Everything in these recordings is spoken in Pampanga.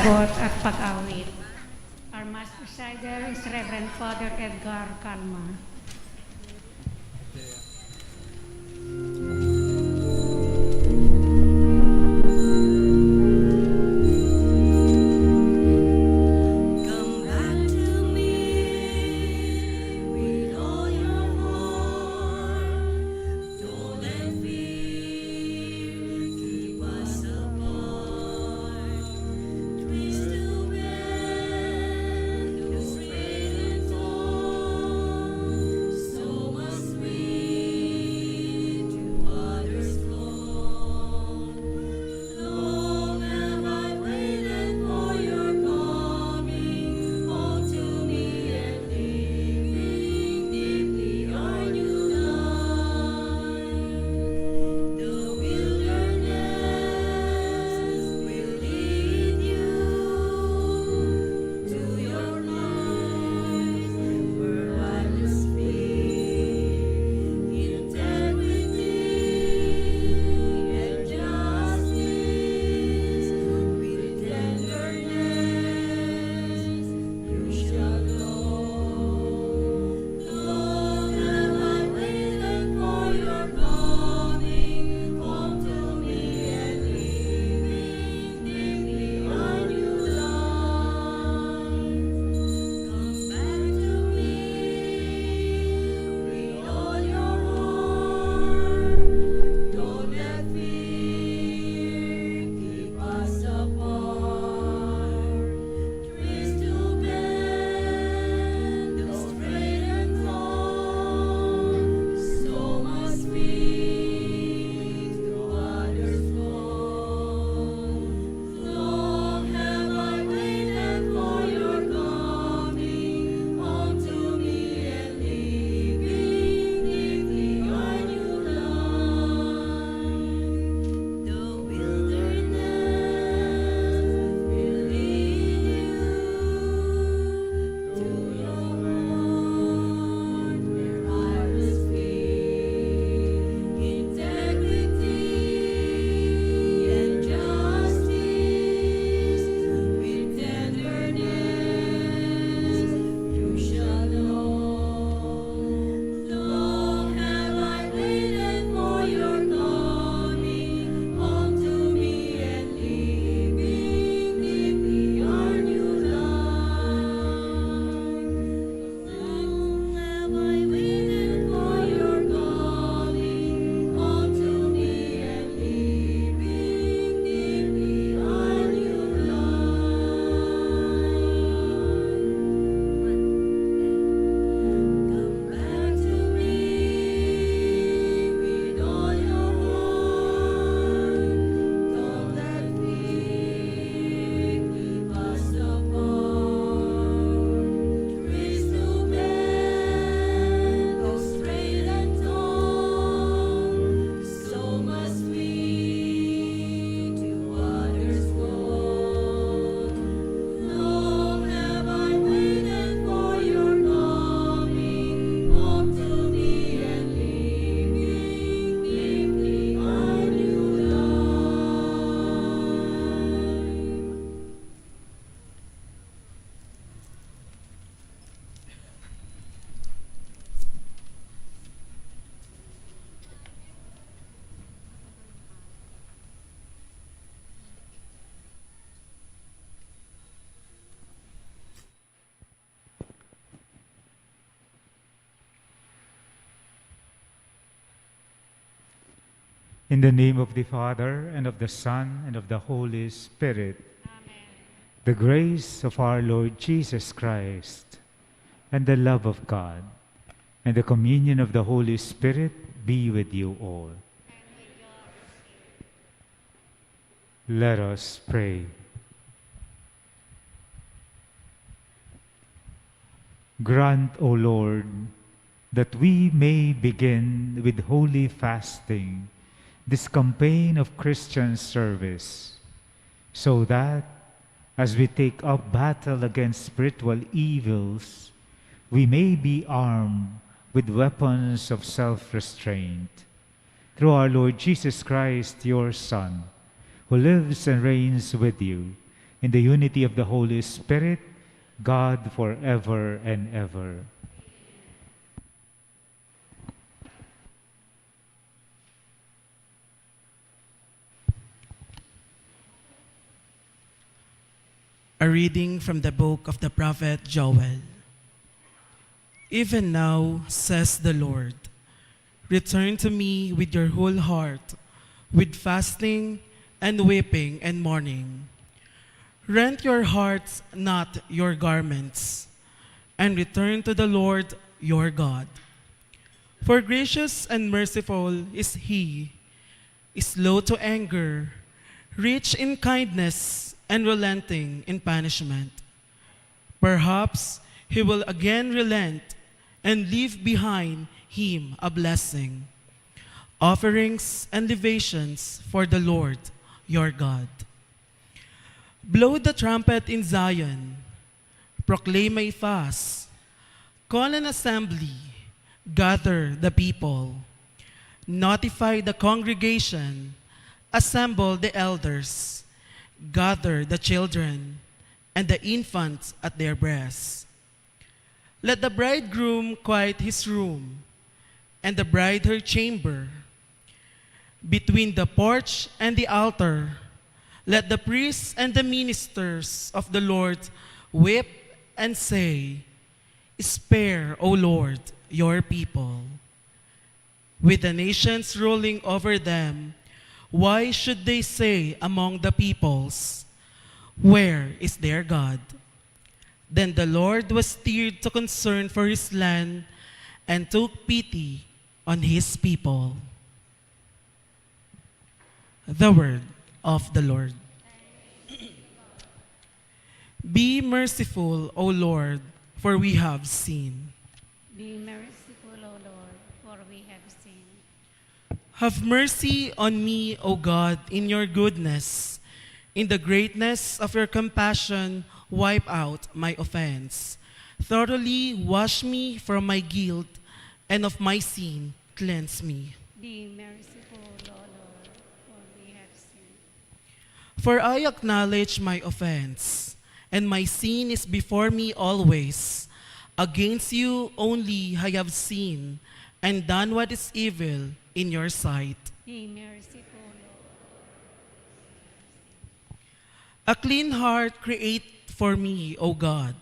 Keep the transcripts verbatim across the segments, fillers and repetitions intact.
Kot at pag-awit. Our Mass presider is Reverend Father Edgar Calma. Come back to me with all your heart. Don't let fear keep us apart. Twist to bend, to straight and tall. So must we to others call. Long have I waited for your coming home to me and living deeply on your life. The wilderness will lead you to your place where I will speak integrity and justice with tenderness. You shall know. Long have I waited for your coming home to me and living deeply on your life. Come back to me with all your heart. Don't let fear keep us apart. Twist to bend, to straight and tall. So must we to others call. Long have I waited for your coming home to me and living deeply on your life. The wilderness will lead you to your heart where I will speak integrity and justice with tenderness. You shall know. Long have I waited for your coming home to me and living deeply on your life. Long have I waited for your coming home to me and living deeply on your life. Come back to me with all your heart. Don't let fear keep us apart. Twist to bend, to straight and tall. So must we to others call. Long have I waited for your coming home to me and living deeply on your life. In the name of the Father, and of the Son, and of the Holy Spirit. Amen. The grace of our Lord Jesus Christ, and the love of God, and the communion of the Holy Spirit be with you all. Let us pray. Grant, O Lord, that we may begin with holy fasting this campaign of Christian service, so that, as we take up battle against spiritual evils, we may be armed with weapons of self-restraint. Through our Lord Jesus Christ, your Son, who lives and reigns with you in the unity of the Holy Spirit, God, forever and ever. A reading from the book of the prophet Joel. "Even now," says the Lord, "return to me with your whole heart, with fasting and weeping and mourning. Rent your hearts, not your garments, and return to the Lord your God. For gracious and merciful is he, slow to anger, rich in kindness, and relenting in punishment. Perhaps he will again relent and leave behind him a blessing, offerings and libations for the Lord your God." Blow the trumpet in Zion, proclaim a fast, call an assembly, gather the people, notify the congregation, assemble the elders, gather the children and the infants at their breasts. Let the bridegroom quiet his room, and the bride her chamber. Between the porch and the altar, let the priests and the ministers of the Lord weep and say, "Spare, O Lord, your people." With the nations ruling over them, why should they say among the peoples, "Where is their God?" Then the Lord was stirred to concern for his land and took pity on his people. The word of the Lord. Be merciful, O Lord, for we have sinned. Be merciful, O Lord, for we have sinned. Have mercy on me, O God, in your goodness. In the greatness of your compassion, wipe out my offense. Thoroughly wash me from my guilt, and of my sin cleanse me. Be merciful, O Lord, for we have sinned. For I acknowledge my offense, and my sin is before me always. Against you only I have sinned and done what is evil in your sight. Be merciful, Lord. A clean heart create for me, O God,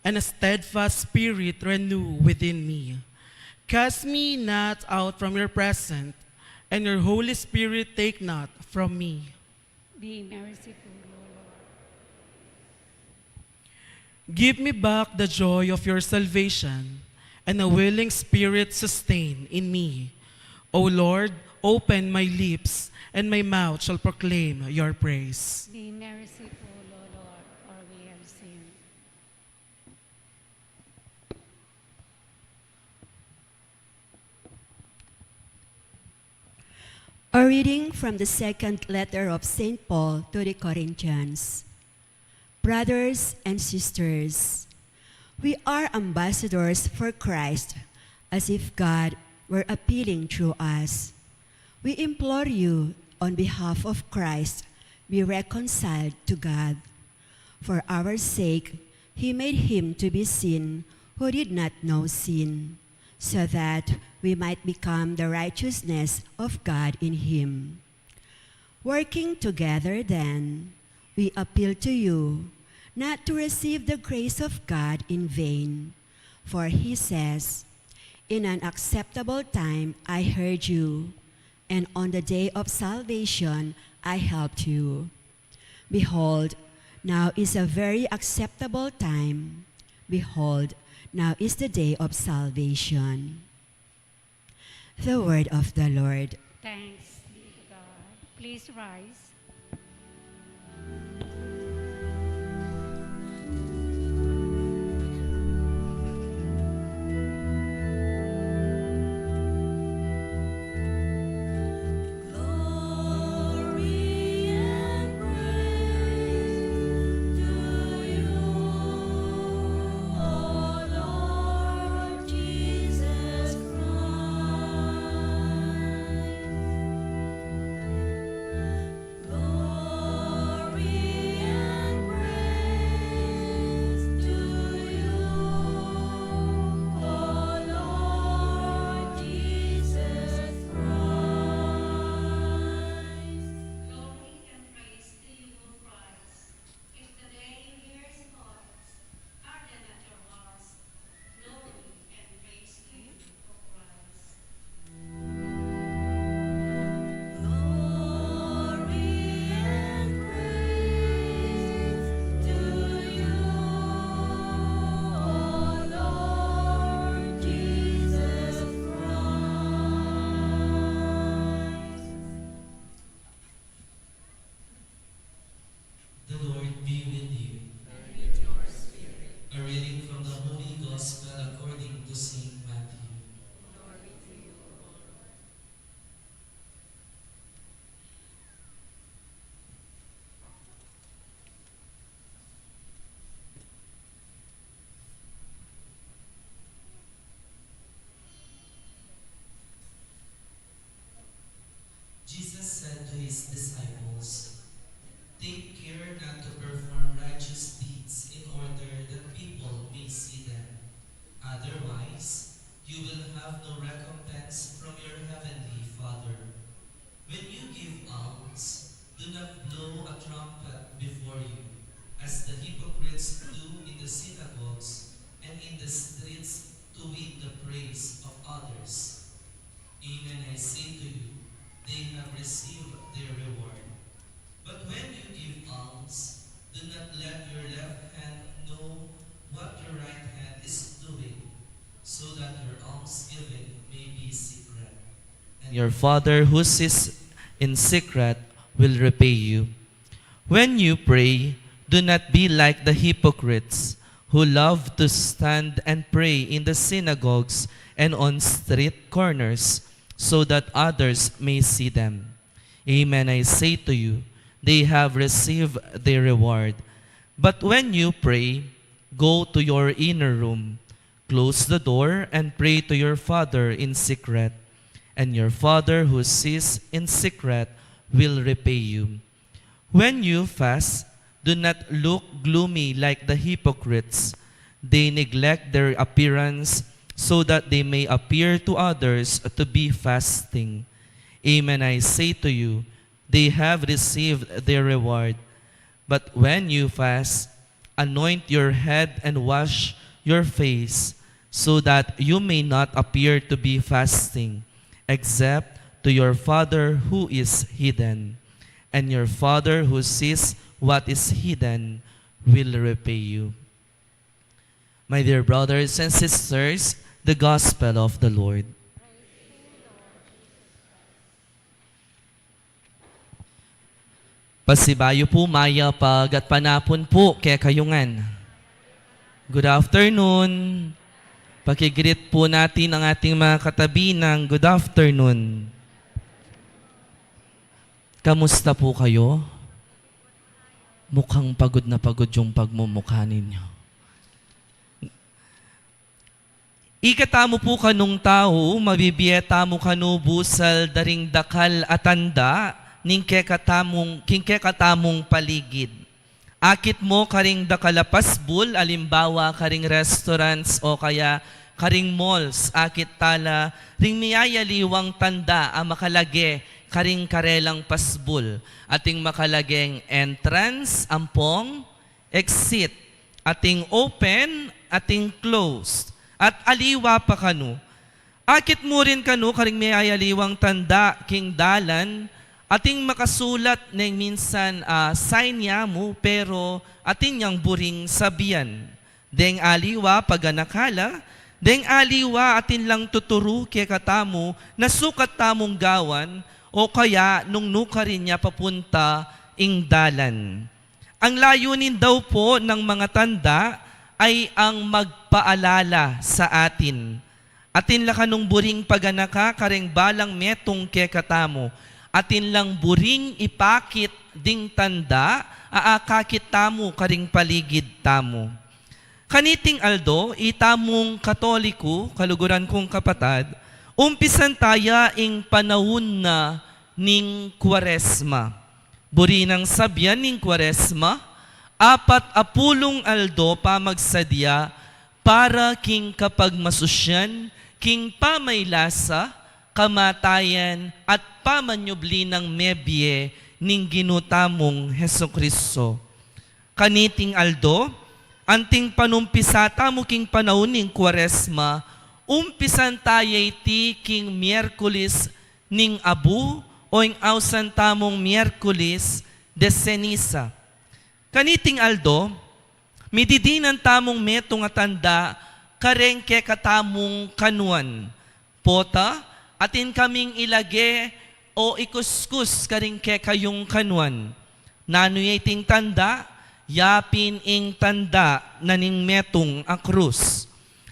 and a steadfast spirit renew within me. Cast me not out from your presence, and your Holy Spirit take not from me. Be merciful, O Lord. Give me back the joy of your salvation, and a willing spirit sustain in me. O Lord, open my lips, and my mouth shall proclaim your praise. Be merciful, O Lord, for we have sinned. A reading from the second letter of Saint Paul to the Corinthians. Brothers and sisters, we are ambassadors for Christ, as if God were appealing through us. We implore you, on behalf of Christ, be reconciled to God. For our sake, he made him to be sin who did not know sin, so that we might become the righteousness of God in him. Working together, then, we appeal to you not to receive the grace of God in vain. For he says, "In an acceptable time I heard you, and on the day of salvation I helped you." Behold, now is a very acceptable time. Behold, now is the day of salvation. The word of the Lord. Thanks be to God. Please rise. Glory and praise to you, O Lord Jesus Christ. This do in the synagogues and in the streets to win the praise of others. Amen, I say to you, they have received their reward. But when you give alms, do not let your left hand know what your right hand is doing, so that your almsgiving may be secret. And your Father who sees in secret will repay you. When you pray, do not be like the hypocrites, who love to stand and pray in the synagogues and on street corners, so that others may see them. Amen, I say to you, they have received their reward. But when you pray, go to your inner room, close the door, and pray to your Father in secret. And your Father who sees in secret will repay you. When you fast, do not look gloomy like the hypocrites. They neglect their appearance so that they may appear to others to be fasting. Amen, I say to you, they have received their reward. But when you fast, anoint your head and wash your face, so that you may not appear to be fasting, except to your Father who is hidden. And your Father who sees what is hidden will repay you. My dear brothers and sisters, the gospel of the Lord. Pasibayu pu, mayap a gatpanapun pu kekayu ngan. Good afternoon. Paki-greet po natin ang ating mga katabi ng good afternoon. Kamusta po kayo? Mukhang pagod na pagod yung pagmumukha ninyo. Ikatamu pu kanung tau, mabibie tamu kanu busal da ring dakal a tanda ning kekatamung, king kekatamung paligid. Akit mu karing dakal a pasbul, alimbawa karing restaurants o kaya karing malls, akit tala ring miyayaliwang tanda a makalage karing karelang pasbul. Ating makalageng entrance, ampong exit, ating open, ating closed, at aliwa pa kanu. Akit mu rin kanu karing miyayaliwang tanda king dalan, ating makasulat neng minsan, ah, sign ya mu, pero atin yang buring sabian. Deng aliwa paganaka la, deng aliwa atin lang tuturu kekatamu na sukat tamung gawan, o kaya nung nukarin ya papunta ing dalan. Ang layunin daw po ng mga tanda ay ang magpaalala sa atin. Atin la kanung buring paganaka kareng balang metung kekatamu. Atin lang buring ipakit ding tanda a akakit tamu karing paligid tamu. Kaniting aldo, itamung Katoliku, kaluguran kung kapatad, umpisan taya ing panaun na ning Kuaresma. Buri nang sabian ning Kuaresma, apat a pulung aldo pamagsadya para king kapagmasusyan, king pamaylasa, kamatayan, at pamanyubli nang mebie ning Ginu tamung Jesucristo. Kaniting aldo, anting panumpisa tamu king panaun ning Kuaresma, umpisan taya iti king Miyerkules ning Abu o ing ausan tamung Miyerkules de Ceniza. Kaniting aldo, mididinan tamung metung a tanda kareng kekatamung kanuan. Pota, atin kaming ilage o ikuskus karing kekayung kanuan. Nanu ya iting tanda? Ya pin ing tanda na ning metung a krus.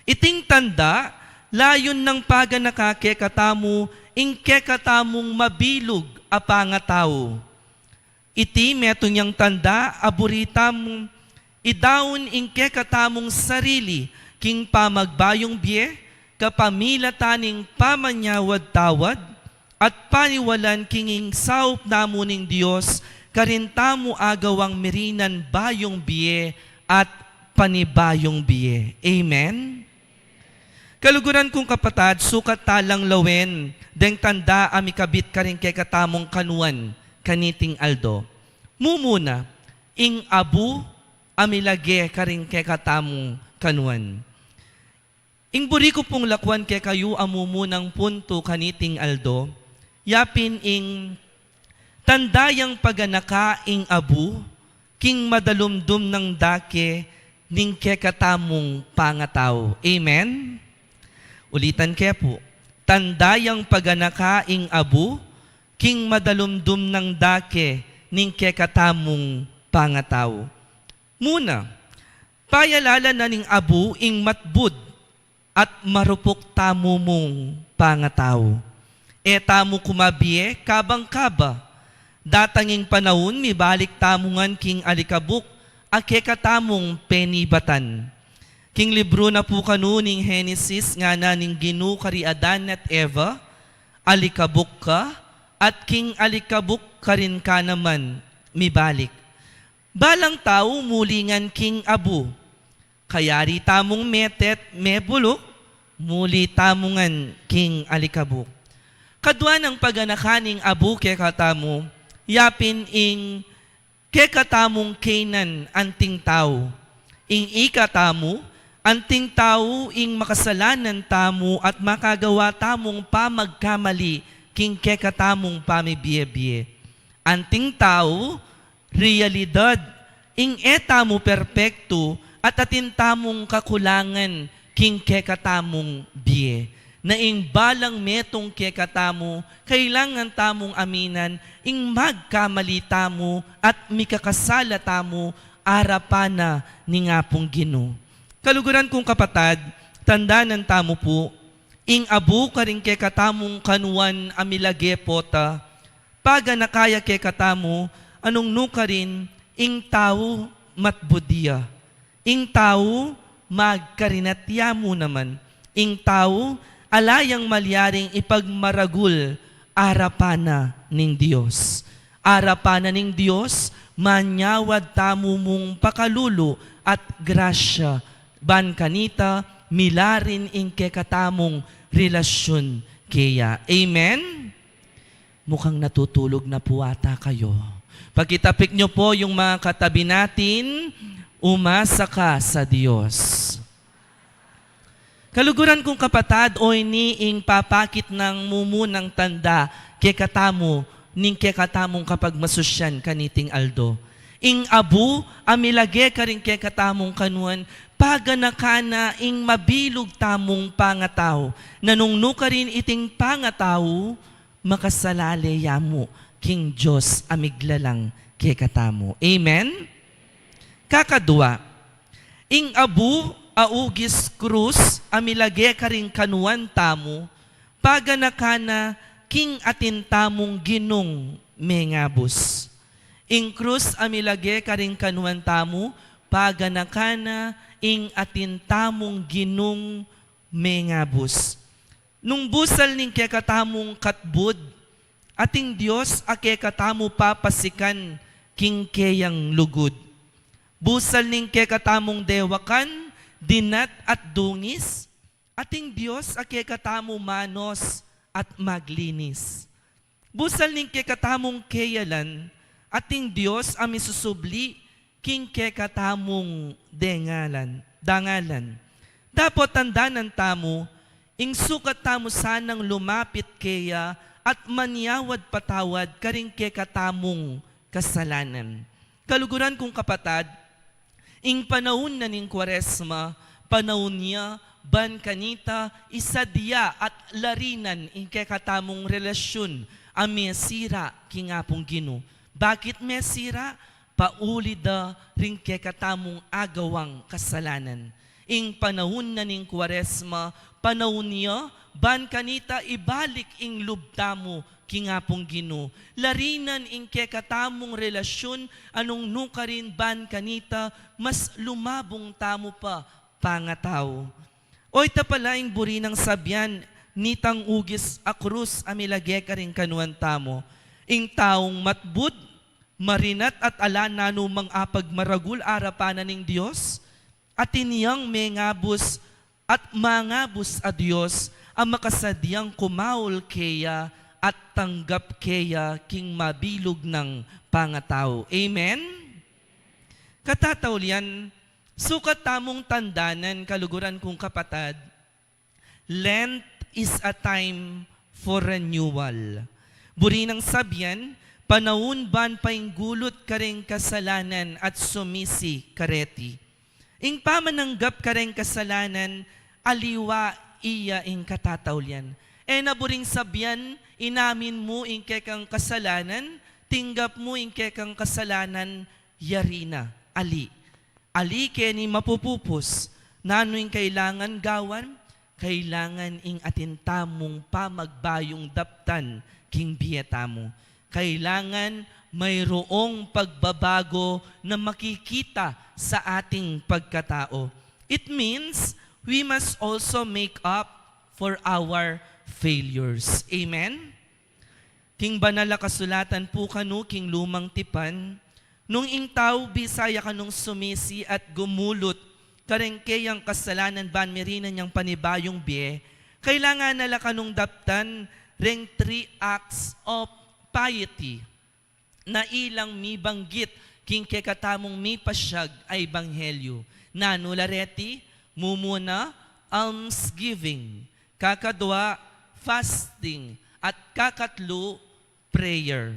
Iting tanda, layun nang paganaka kekatamu ing kekatamung mabilug a pangatau. Iti metung yang tanda a buri tamung idaun ing kekatamung sarili king pamagbayung bie, kapamilatan ning pamanyawad-tawad, at paniwalan king ing saup namu ning Dios, karin tamu agawang mirinan bayung bie at panibayung bie. Amen? Kaluguran kung kapatad, sukat talang lawen deng tanda a mikabit karing kekatamung kanuan kaniting aldo. Mumuna, ing Abu a milage karing kekatamung kanuan. Ing buri ku pung lakuan kekayu a mumunang puntu kaniting aldo, yapin ing tanda yang paganaka ing abu king madalumdum nang dake ning kekatamung pangatau. Amen? Ulitan ke pu. Tanda yang paganaka ing abu king madalumdum nang dake ning kekatamung pangatau. Muna, payalala na ning abu ing matbud at marupuk tamu mung pangatau. E tamu kumabie kabang kaba. Datang ing panaun, mibalik tamu ngan king alikabuk a kekatamung penibatan. King libru na pu kanu ning Henesis, ngana ning Ginu kari Adan at Eva, "Alikabuk ka, at king alikabuk ka rin ka naman mibalik." Balang tau muli ngan king abu. Kayari tamung metet, mebuluk, muli tamu ngan king alikabuk. Kadua nang paganaka ning abu kekatamu, yapin ing kekatamung kaynan anting tau. Ing ikatamu, anting tau ing makasalanan tamu at makagawa tamung pamagkamali king kekatamung pamibie-bie. Anting tau, realidad, ing e tamu perpektu at atin tamung kakulangan king kekatamung bie. Na ing balang metung kekatamu, kailangan tamung aminan ing magkamali tamu at mikakasala tamu arapan na ning Apung Ginu. Kaluguran kung kapatad, tandanan tamu pu, ing abu karing kekatamung kanuan a milage pota, paganaka ya kekatamu, anung nukarin, ing tau matbud ya. Ing tau magkarinat ya mu naman. Ing tau ala yang malyaring ipagmaragul arapan na ning Dios. Arapan na ning Dios, manyawad tamu mung pakalulu at grasya, ban kanita milarin ing kekatamung relasyun keya. Amen? Mukhang natutulog na pu ata kayo. Pakitapik niyo po yung mga katabi natin, umasa ka sa Diyos. Kaluguran kung kapatad, o ini ing papakit nang mumunang tanda kekatamu ning kekatamung kapagmasusyan kaniting aldo. Ing abu a milage karing kekatamung kanuan, paganaka na ing mabilug tamung pangatau. Nanung nukarin iting pangatau, makasalale ya mu king Dios a miglalang kekatamu. Amen? Kakadua, ing abu a ugis krus a milage karing kanuan tamu, paganaka na king atin tamung Ginung mengabus. Ing krus a milage karing kanuan tamu, paganaka na ing atin tamung Ginung mengabus. Nung busal ning kekatamung katbud, ating Dios a kekatamu papasikan king keyang lugud. Busal ning kekatamung dewakan, dinat at dungis, ating Dios a kekatamu manos at maglinis. Busal ning kekatamung keyalan, ating Dios a misusubli king kekatamung dengalan, dangalan. Dapot tandanan tamu, ing sukat tamu sanang lumapit keya at manyawad patawad karing kekatamung kasalanan. Kaluguran kung kapatad, ing panaun na ning Kuaresma, panaun ya ban kanita isadya at larinan ing kekatamung relasyun a mesira king Apung Ginu. Bakit mesira? Pauli da ring kekatamung agawang kasalanan. Ing panaun na ning Kuaresma, panaun ya ban kanita ibalik ing lub tamu king Apung Ginu. Larinan ing kekatamung relasyun a nung nukarin ban kanita mas lumabung tamu pa pangatau. O ita pala ing buri nang sabian nitang ugis a krus a milage karing kanuan tamu. Ing taung matbud, marinat at ala nanumang apagmaragul arapan na ning Dios, atin yang mengabus at mangabus a Dios a makasadyang kumaul keya at tanggap keya king mabilug nang pangatau. Amen? Katataulian, sukat tamung tandanan, kaluguran kung kapatad, Lent is a time for renewal. Buri nang sabian, panaun ban painggulut kareng kasalanan at sumisi kareti. Ing pamananggap kareng kasalanan, aliwa iya ing katataulian. E na buring sabian, inamin mu ing kekang kasalanan, tinggap mu ing kekang kasalanan, yari na, ali. Ali keni mapupupus, nanu ing kailangan gawan? Kailangan ing atin tamung pamagbayung daptan king bie tamu. Kailangan mayroong pagbabago na makikita sa ating pagkatao. It means we must also make up for our failures. Amen? King Banal a Kasulatan pu kanu king Lumang Tipan, nung ing tau bisa ya kanung sumisi at gumulut kareng keyang kasalanan ban mirinan yang panibayung bie, kailangan na la kanung daptan reng three acts of piety na ilang mibanggit king kekatamung mipasyag a ebanghelyu. Nanu la reti? Mumuna, almsgiving. Kakadwa, fasting. At kakatlu, prayer.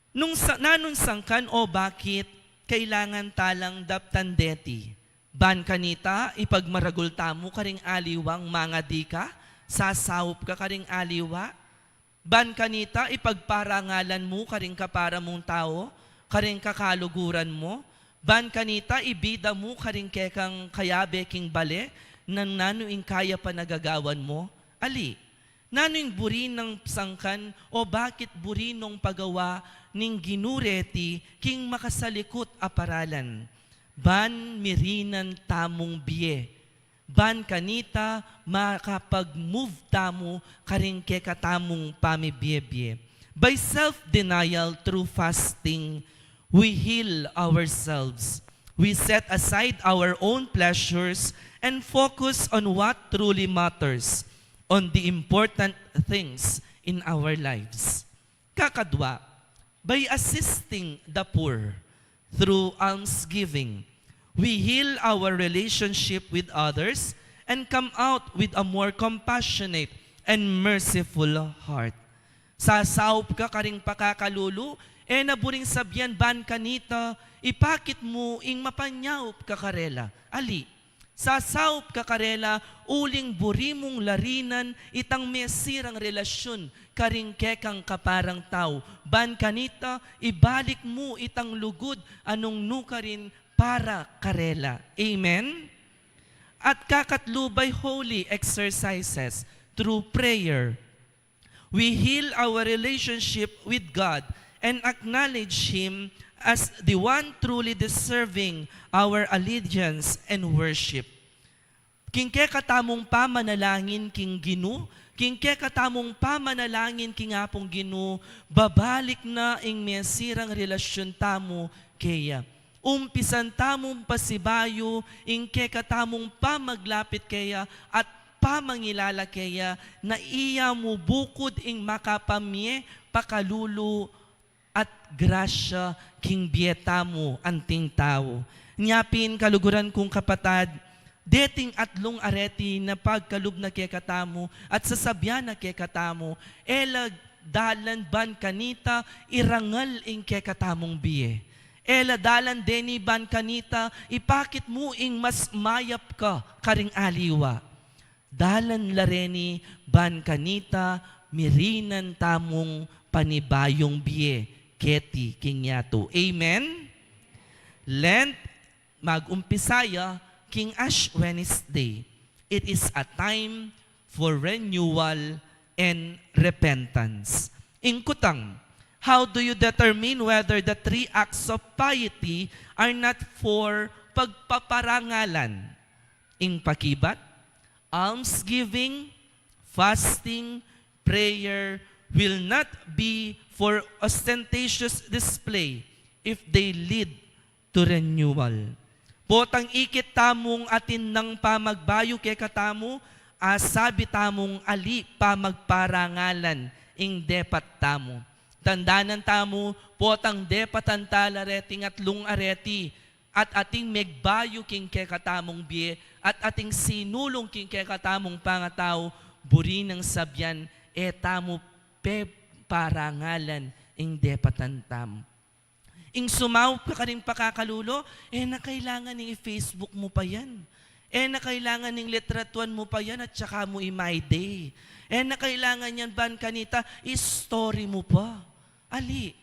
Nung sa, nanung sangkan o bakit kailangan ta lang daptan deti? Ban kanita, ipagmaragul tamu karing aliwang mangadi ka, sasaup ka karing aliwa. Ban kanita, ipagparangalan mu karing kapara mung tau, karing kakaluguran mu. Ban kanita, ibida mu karing kekang kayabe king bale, nung nanu ing kaya panagagawan mu. Ali, nanu ing buri nang sangkan o bakit buri nong pagawa ning Ginu reti king makasalikut a paralan? Ban mirinan tamung bie. Ban kanita makapag-move tamu karing kekatamung pamibie-bie. By self-denial through fasting, we heal ourselves. We set aside our own pleasures and focus on what truly matters, on the important things in our lives. Kakadwa, by assisting the poor through almsgiving, we heal our relationship with others and come out with a more compassionate and merciful heart. Sasaup ka karing pakakalulu, e na buring sabian ban kanita, ipakit mu ing mapanyaup ka karela. Ali, sasaup ka karela, uling buri mung larinan itang mesirang relasyun karing kekang kaparang tau. Ban kanita, ibalik mu itang lugud a nung nukarin para karela. Amen? At kakatlu, by holy exercises through prayer. We heal our relationship with God and acknowledge Him as the one truly deserving our allegiance and worship. King kekatamung pamanalangin king Ginu, king kekatamung pamanalangin king Apung Ginu, babalik na ing mesirang relasyun tamu keya. Umpisan tamung pasibayu ing kekatamung pamaglapit keya at pamangilala keya na iya mu bukud ing makapamie pakalulu at grasya king bie tamu anting tau. Nya pin, kaluguran kung kapatad, deting atlung areti na pagkalub na kekatamu at sasabian na kekatamu, e la dalan ban kanita irangal ing kekatamung bie. E la dalan deni ban kanita ipakit mu ing mas mayap ka karing aliwa. Dalan la reni ban kanita mirinan tamung panibayung bie keti king yatu. Amen? Lent, mag-umpisa ya king Ash Wednesday. It is a time for renewal and repentance. Ing kutang, how do you determine whether the three acts of piety are not for pagpaparangalan? Ing pakibat, almsgiving, fasting, prayer will not be for ostentatious display if they lead to renewal. Potang ikit tamung atin nang pamagbayu kekatamu, asabi tamung ali pamagparangalan ing depat tamu. Tandanan tamu, potang depatan ta la reting atlung areti, at ating megbayu king kekatamung bie, at ating sinulung king kekatamung pangatau, buri nang sabian, e tamu peparangalan ing depatan tamu. Ing sumaup ka karing pakakalulu, e na kailangan ing i-Facebook mu pa yan. E na kailangan ing litratuan mu pa yan at saka mu i-My Day. E na kailangan yan ban kanita, i-story mu pa. Ali,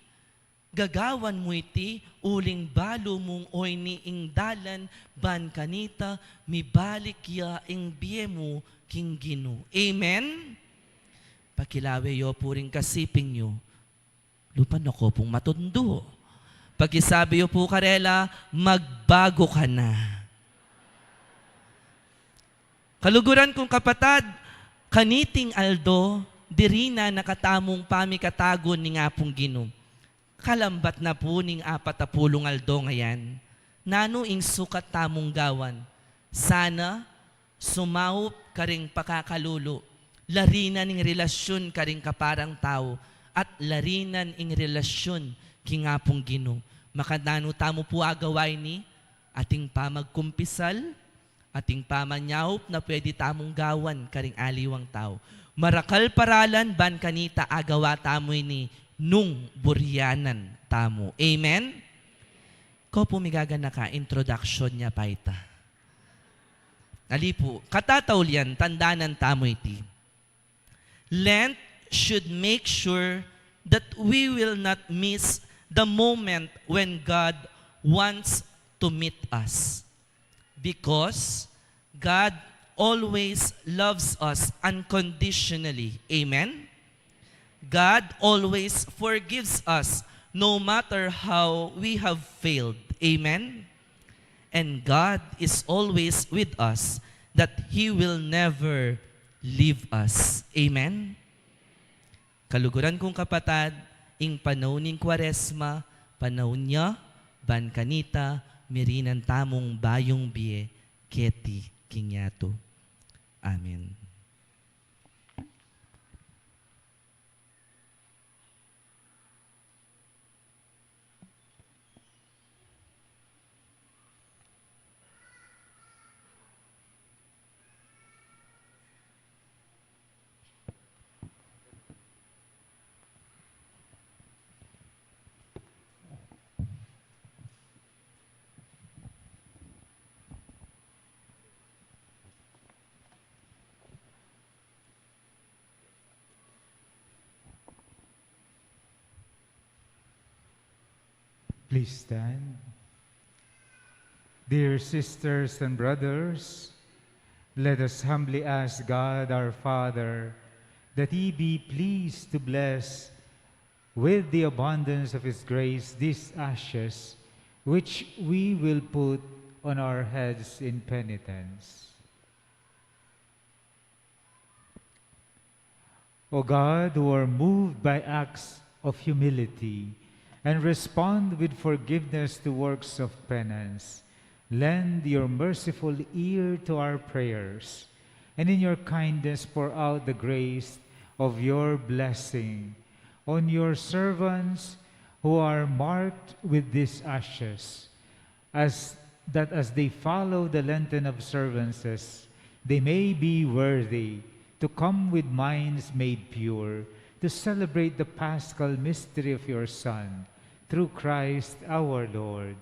gagawan mu iti, uling balu mung oyni ing dalan, ban kanita, mibalik ya ing bie mu king Ginu. Amen? Pakilawe yu pu ring kasiping yu. Lupa na ko pung matundu. Pakisabi yu pu karela, magbago ka na. Kaluguran kung kapatad, kaniting aldo, diri na nakatamung pamikatagun ning Apung Ginu. Kalambat na pu ning apat a pulung aldo ngayan. Nanu ing sukat tamung gawan? Sana sumaup karing pakakalulu, larinan ing relasyun karing kaparang tau, at larinan ing relasyun king Apung Ginu. Makananu tamu pu agawa ini? Ating pamagkumpisal, ating pamanyaup na pwede tamung gawan karing aliwang tau. Marakal paralan ban kanita agawa tamu ini nung burianan tamu. Amen? Ko pu migaganaka, introduction ya pa ita. Ali pu, katataulian, tandanan tamu iti. Lent should make sure that we will not miss the moment when God wants to meet us. Because God always loves us unconditionally. Amen? God always forgives us no matter how we have failed. Amen? And God is always with us, that He will never leave us. Amen? Kaluguran kung kapatad, ing panaun ning Kuaresma, panaun ya ban kanita, mirinan tamung bayung bie keti king yatu. Amen. Please stand. Dear sisters and brothers, let us humbly ask God our Father that He be pleased to bless with the abundance of His grace these ashes which we will put on our heads in penitence. O God, who are moved by acts of humility and respond with forgiveness to works of penance, lend your merciful ear to our prayers, and in your kindness pour out the grace of your blessing on your servants who are marked with these ashes, as that as they follow the Lenten observances, they may be worthy to come with minds made pure to celebrate the Paschal mystery of your Son, through Christ our Lord.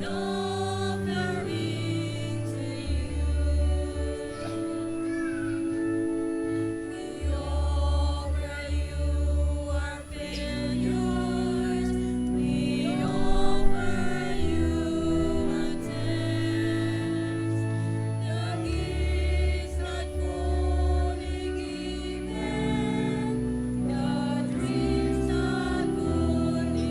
offering to you. We offer you our failures. We offer you our tests. The gifts that fully given, the dreams that fully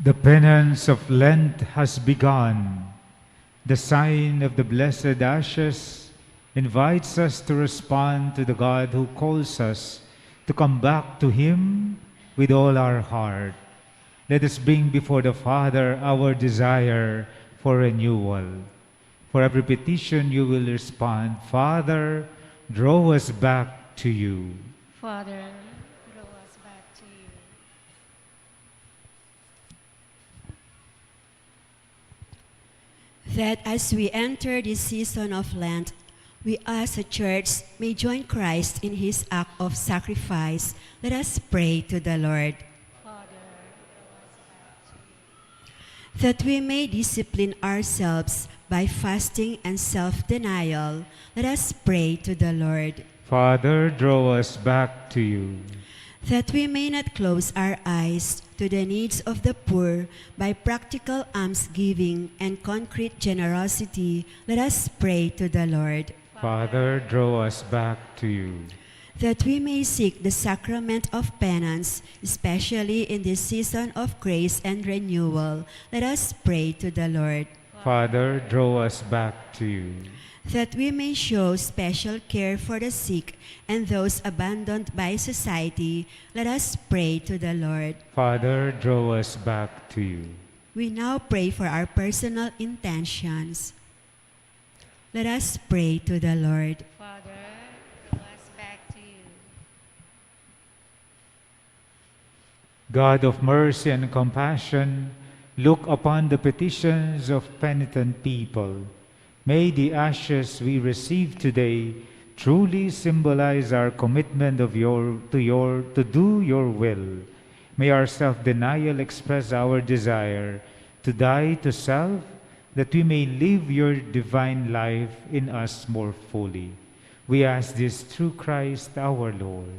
The penance of Lent has begun. The sign of the blessed ashes invites us to respond to the God who calls us to come back to Him with all our heart. Let us bring before the Father our desire for renewal. For every petition you will respond, "Father, draw us back to you." Father, draw us back to you. That as we enter this season of Lent, We as a church may join Christ in his act of sacrifice. Let us pray to the Lord. That we may discipline ourselves by fasting and self denial, let us pray to the Lord. Father, draw us back to you. That we may not close our eyes to the needs of the poor by practical almsgiving and concrete generosity, let us pray to the Lord. Father, draw us back to you. That we may seek the sacrament of penance, especially in this season of grace and renewal, let us pray to the Lord. Father, draw us back to you. That we may show special care for the sick and those abandoned by society, let us pray to the Lord. Father, draw us back to you. We now pray for our personal intentions. Let us pray to the Lord. Father, draw us back to you. God of mercy and compassion, look upon the petitions of penitent people. May the ashes we receive today truly symbolize our commitment of your, to your, to do your will. May our self-denial express our desire to die to self, that we may live your divine life in us more fully. We ask this through Christ our Lord.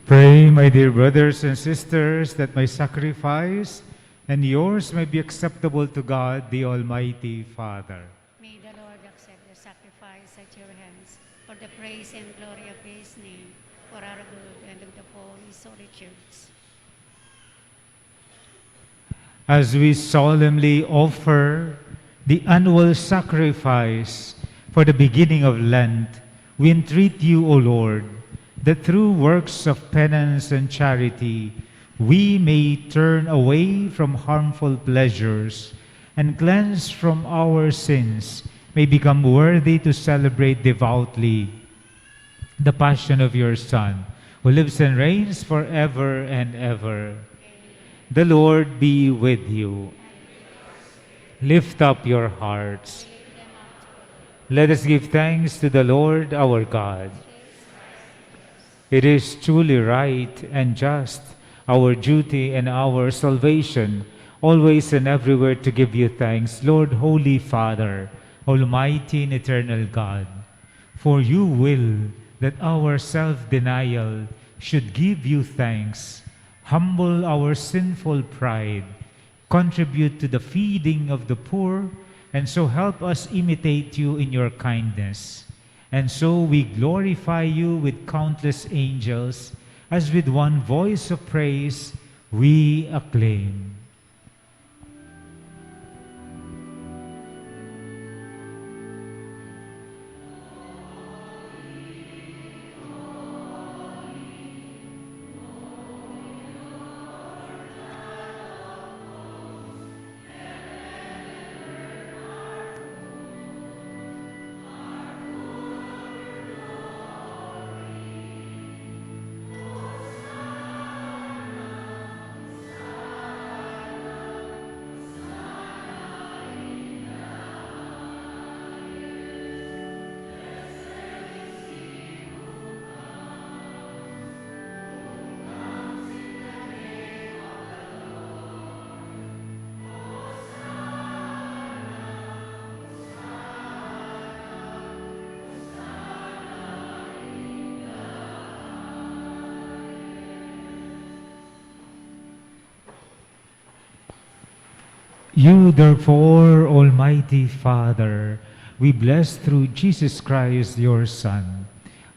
Pray, my dear brothers and sisters, that my sacrifice and yours may be acceptable to God, the Almighty Father. May the Lord accept the sacrifice at your hands for the praise and glory of his name, for our good and of the Holy Holy Church. As we solemnly offer the annual sacrifice for the beginning of Lent, we entreat you, O Lord, that through works of penance and charity, we may turn away from harmful pleasures and, cleansed from our sins, may become worthy to celebrate devoutly the passion of your Son, who lives and reigns forever and ever. The Lord be with you. Lift up your hearts. Let us give thanks to the Lord our God. It is truly right and just, our duty and our salvation, always and everywhere to give you thanks, Lord, Holy Father, Almighty and eternal God. For you will that our self-denial should give you thanks, humble our sinful pride, contribute to the feeding of the poor, and so help us imitate you in your kindness. And so we glorify you with countless angels, as with one voice of praise we acclaim. You, therefore, Almighty Father, we bless through Jesus Christ, your Son,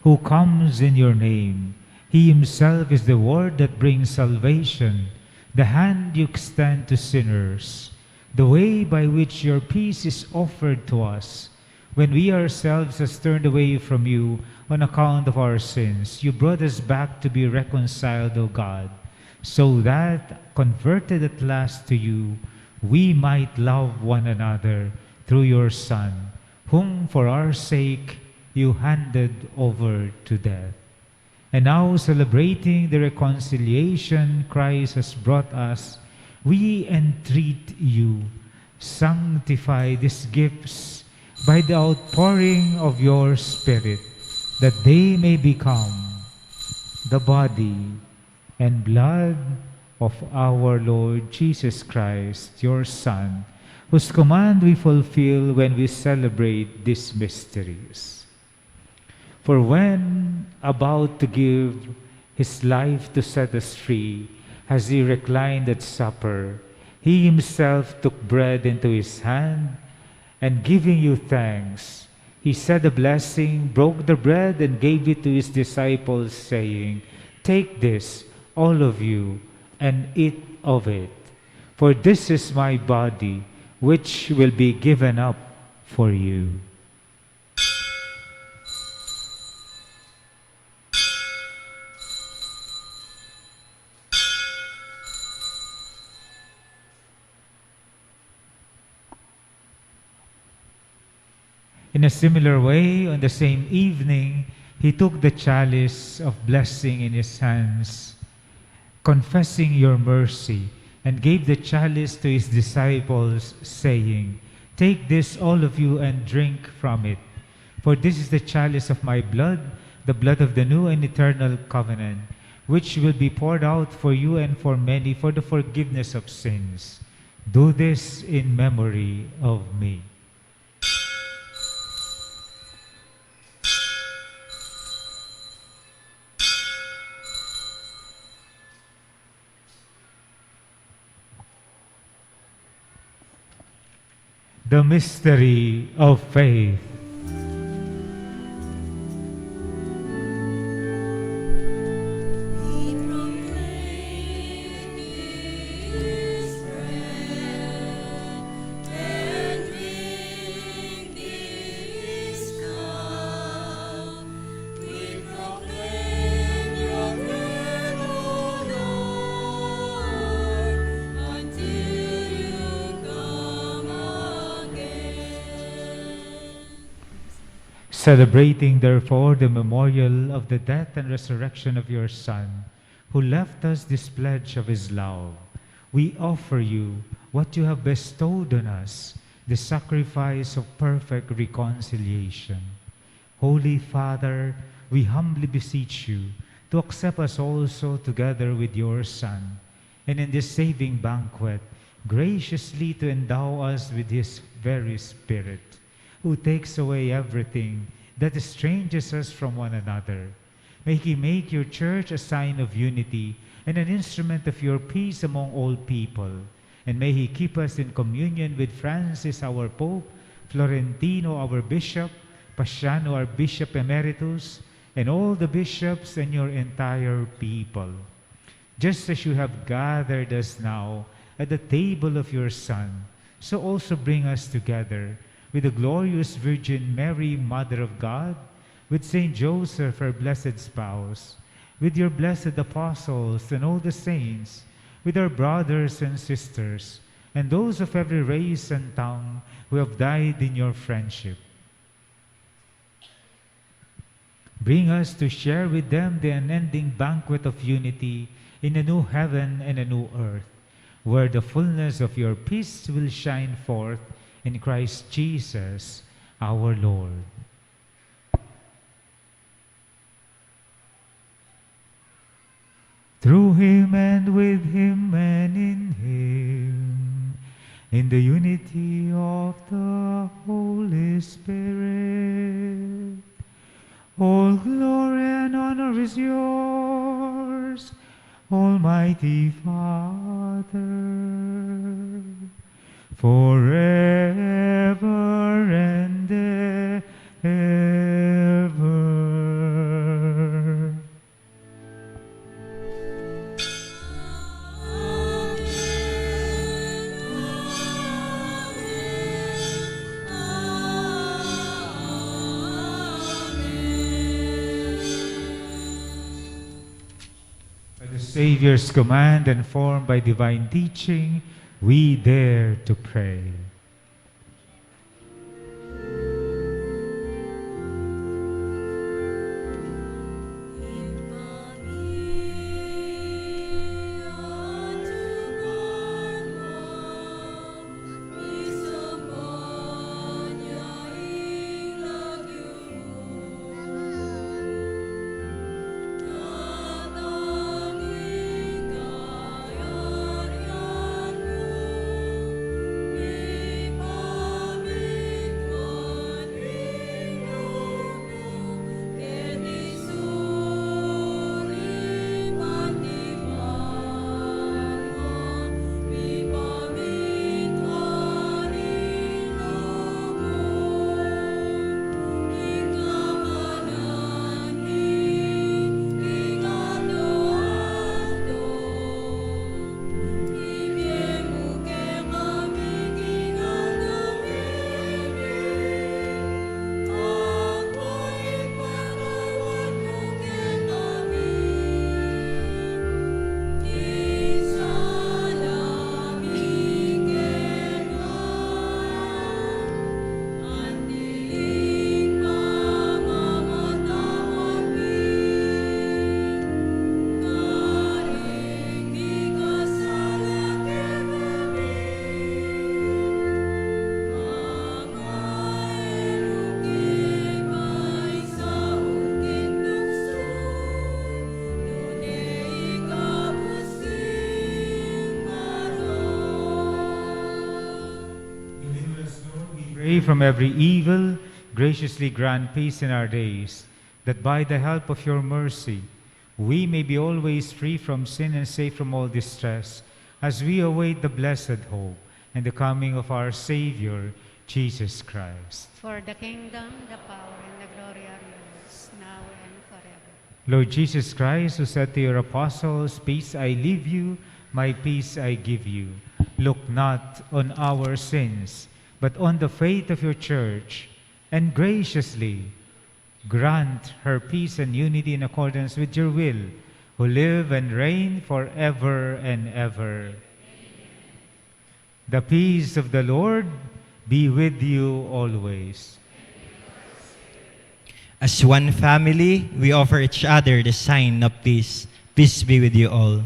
who comes in your name. He himself is the word that brings salvation, the hand you extend to sinners, the way by which your peace is offered to us. When we ourselves has turned away from you on account of our sins, you brought us back to be reconciled, O God, so that, converted at last to you, we might love one another through your Son, whom for our sake you handed over to death. And now, celebrating the reconciliation Christ has brought us, we entreat you, sanctify these gifts by the outpouring of your Spirit, that they may become the body and blood of our Lord Jesus Christ, your Son, whose command we fulfill when we celebrate these mysteries. For when about to give his life to set us free, as he reclined at supper, he himself took bread into his hand, and giving you thanks, he said a blessing, broke the bread, and gave it to his disciples, saying, "Take this, all of you, and eat of it. For this is my body, which will be given up for you." In a similar way, on the same evening, he took the chalice of blessing in his hands, confessing your mercy, and gave the chalice to his disciples, saying, "Take this, all of you, and drink from it. For this is the chalice of my blood, the blood of the new and eternal covenant, which will be poured out for you and for many for the forgiveness of sins. Do this in memory of me." The mystery of faith. We proclaim your death, O Lord, until you come again. Celebrating, therefore, the memorial of the death and resurrection of your Son, who left us this pledge of his love, we offer you what you have bestowed on us, the sacrifice of perfect reconciliation. Holy Father, we humbly beseech you to accept us also together with your Son, and in this saving banquet, graciously to endow us with his very Spirit, who takes away everything that estranges us from one another. May he make your church a sign of unity and an instrument of your peace among all people. And may he keep us in communion with Francis, our Pope, Florentino, our Bishop, Paciano, our Bishop Emeritus, and all the bishops and your entire people. Just as you have gathered us now at the table of your Son, so also bring us together with the glorious Virgin Mary, Mother of God, with Saint Joseph, her blessed spouse, with your blessed apostles and all the saints, with our brothers and sisters, and those of every race and tongue who have died in your friendship. Bring us to share with them the unending banquet of unity in a new heaven and a new earth, where the fullness of your peace will shine forth in Christ Jesus our Lord. Through him and with him and in him, in the unity of the Holy Spirit, all glory and honor is yours, Almighty Father, forever and ever. By the Savior's command and formed by divine teaching, we dare to pray. Deliver us, Lord, we pray, from every evil. Graciously grant peace in our days, that by the help of your mercy we may be always free from sin and safe from all distress, as we await the blessed hope and the coming of our Savior, Jesus Christ. For the kingdom, the power, and the glory are yours, now and forever. Lord Jesus Christ, who said to your apostles, "Peace I leave you, my peace I give you," look not on our sins, but on the faith of your church, and graciously grant her peace and unity in accordance with your will, who live and reign forever and ever. The peace of the Lord be with you always. As one family, we offer each other the sign of peace. Peace be with you all.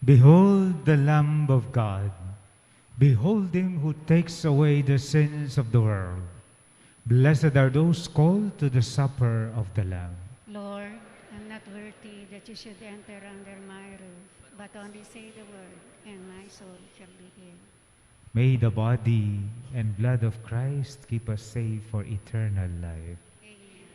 Behold the Lamb of God. Behold him who takes away the sins of the world. Blessed are those called to the supper of the Lamb. Lord, I'm not worthy that you should enter under my roof, but only say the word, and my soul shall be healed. May the body and blood of Christ keep us safe for eternal life. Amen.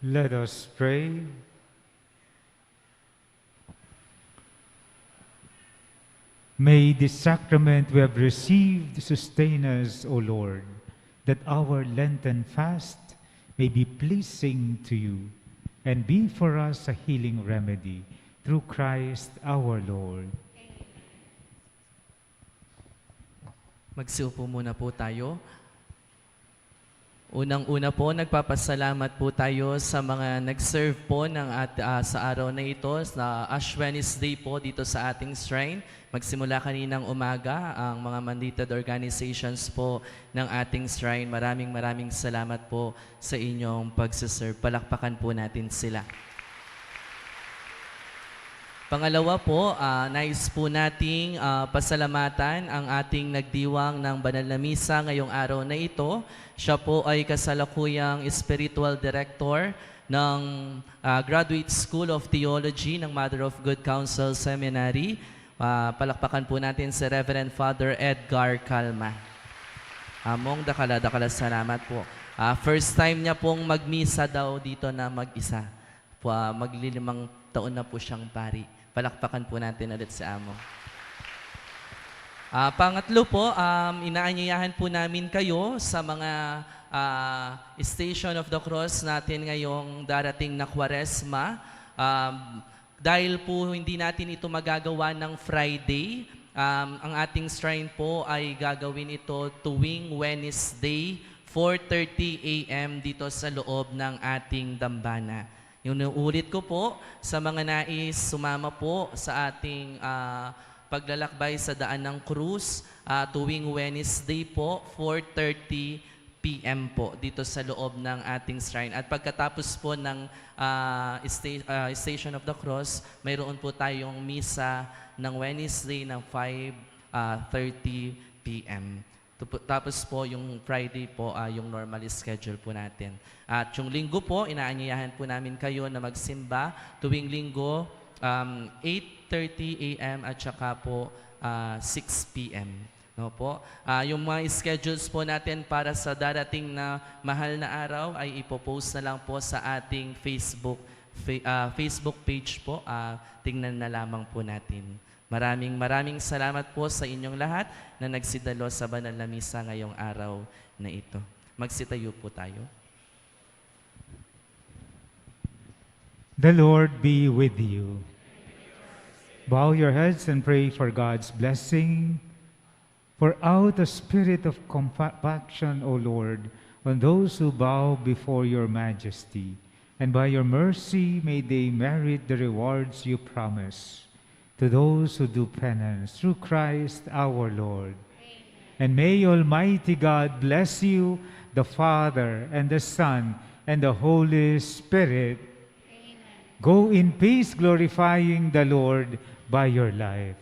Let us pray. May this sacrament we have received sustain us, O Lord, that our Lenten fast may be pleasing to you and be for us a healing remedy through Christ our Lord. Magsiupo muna po tayo. Unang-una po, nagpapasalamat po tayo sa mga nag-serve po ng at, ah, sa araw na ito, sa Ash Wednesday po dito sa ating shrine. Magsimula kaninang umaga, ang mga mandated organizations po ng ating shrine. Maraming, maraming salamat po sa inyong pagsiserve. Palakpakan po natin sila. Pangalawa po, ah, nais po nating, ah, pasalamatan ang ating nagdiwang ng banal na misa ngayong araw na ito. Siya po ay kasalukuyang spiritual director ng, ah, Graduate School of Theology ng Mother of Good Counsel Seminary. Ah, palakpakan po natin si Reverend Father Edgar Calma. Among dakala-dakala salamat po. Ah, first time niya pong magmisa daw dito na mag-isa. Po, ah, maglilimang taon na po siyang pari. Palakpakan po natin ulit si Amo. Ah, pangatlo po, um, inaanyayahan po namin kayo sa mga, ah, Station of the Cross natin ngayong darating na Kwaresma. Um, dahil po hindi natin ito magagawa ng Friday, um, ang ating shrine po ay gagawin ito tuwing Wednesday, four thirty a m dito sa loob ng ating dambana. Inuulit ko po, sa mga nais sumama po sa ating, ah, paglalakbay sa daan ng krus, ah, tuwing Wednesday po, four thirty p m po, dito sa loob ng ating shrine. At pagkatapos po ng, ah, sta-, ah, Station of the Cross, mayroon po tayong misa ng Wednesday ng five, ah, thirty p m. Tupu-, tapos po, yung Friday po, ah, yung normal schedule po natin. At yung Linggo po, inaanyayahan po namin kayo na magsimba tuwing Linggo, um, eight thirty a m at saka po, ah, six p m. No po? Ah, yung mga schedules po natin para sa darating na mahal na araw ay ipo-post na lang po sa ating Facebook, fa-, ah, Facebook page po. Ah, tingnan na lamang po natin. Maraming, maraming salamat po sa inyong lahat na nagsidalo sa banal na misa ngayong araw na ito. Magsitayo po tayo. The Lord be with you. Bow your heads and pray for God's blessing. Pour out a spirit of compaction, O Lord, on those who bow before your majesty, and by your mercy may they merit the rewards you promise to those who do penance through Christ our Lord. Amen. And may Almighty God bless you, the Father, and the Son, and the Holy Spirit. Amen. Go in peace, glorifying the Lord by your life.